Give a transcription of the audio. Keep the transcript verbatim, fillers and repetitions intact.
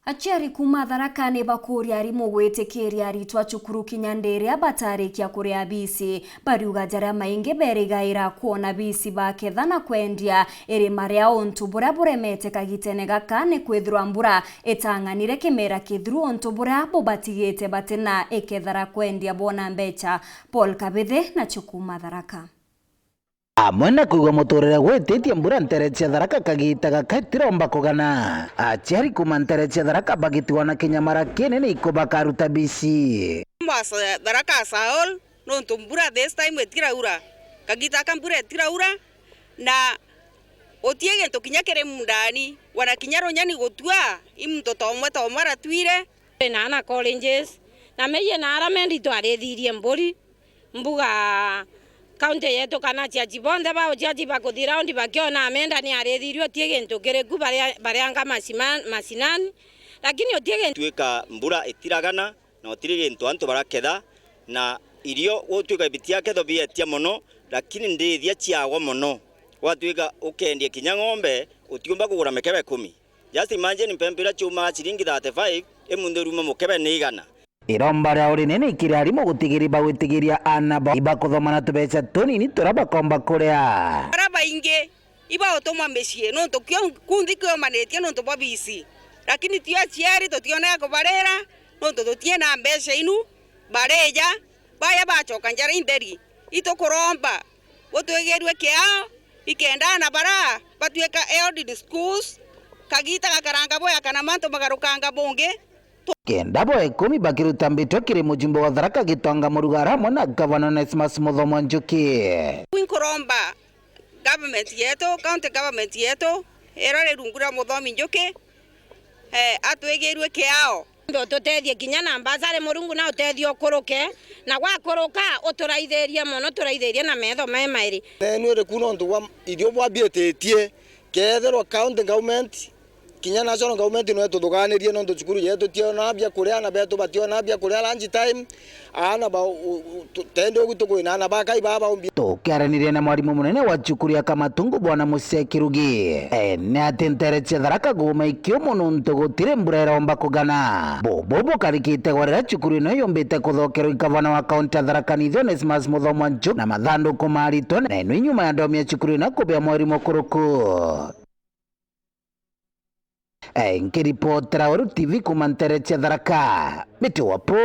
Aciari kuuma Tharaka ni bakuuria arimu gwitikiria aritwa cukuru kinya ndiria batarikia kuria biisi. Bariuga jaria maingi berigaira kwona biisi baketha na kwendia irima ria untu buria buremete kagitene gaka ni kwithirwa mbura itang'anire kimera kithiru, untu buria bubatigite batina ikethara kwendia bona mbecha. Paul Kabithe nacio kuuma Tharaka. Amwe na kwigua muturire gwititie mbura ntere cia Tharaka kagita gaka itiromba kugana. Aciari kuuma ntere cia Tharaka bagitigwa na kinyamara kinene iko bakaruta biisi. Mwa Sa-, Tharaka Saol, nontu mbura this time itiraura. Kagita aka mbura itiraura, na utie gintu kinya kiri mundani, wana kinya runyani gutua, i muntu tomwe tomwe aratwire. Twina ana colleges, na meyie na ara mendi twarithirie mburi. Mbuga kaunti yetu kana aciaci bonthe ba uciaci bakuthi raundi bakiona amenda ni arithirue ti gintu kiriku baria-, barianga masima-, masinani, lakini uti gintu. Twika mbura itiragana na utiri gintu antu baraketha, na irio gutwika bitiakethwa bietia mono, lakini ndithia ciagwa mono. Gwatwika ukendia kinya ng'ombe, utiumba kugura mikebe kumi. Just imagine mpempe iria ciumaga ciringi thirty-five, imunthi uruma mukebe ni igana. Iromba ria urinene ikiri arimu gutigiri bagwitigiria aana bao ibakuthoma na tubeca tunini turia bakomba kuria. Bara baingi ibautumwa micii nontu kio kunthi kiomanitie nontu bwa biisi, lakini tio aciari tutionere kubarira nontu tutie na mbeca inu barija, baya bacoka njara intheri. Itukuromba gutwigirue kiao, ikenda aana bara batwika held in schools, kagita gakaranga boya kana mantu magarukanga bungi. Kenda bo ikumi bakiruta mbitwa kiri mujumbe wa Tharaka Gitonga Murugara amwe na Gavana Onesmus Muthomo Njuki. Inkuromba government yetu, county government yetu, irore rungu rwa Muthomi Njuki, eh, atwigirue kiao. Ndo tutethie kinya na mbasari, Murungu na utethie ukuruke, na gwakuruka uturaithirie mono, turaithirie na metho me mairi. Nenu iriku nontu bwa irio bwambiititie, kethirwa county government kinya national government no ituthuganirie nontu cukuru yetu tionaa bia kuria, aana betu bationaa bia kuria lunch time, aana ba, u, u, tu, tende ugu tukwina aana bakai baa baumbi. Tukiaraniria na mwarimu munene wa cukuru ya Kamatungu, Bwana Musia Kirugi, ene ati ntere cia Tharaka guuma ikiumu nontu gutiri mbura iromba kugana. Bubu bukarikite gwa riria cukuru ino yumbite kuthokerwa i gavana wa kaunti ya Tharaka Nithi Onesmus Muthomo Njuki na mathanduku ma aritwa, na ino inyuma ya ndomi ya cukuru ino kubia mwarimu kuruku. Eh, nkiripotera Weru T V kuuma ntere cia Tharaka, Miti wa Po.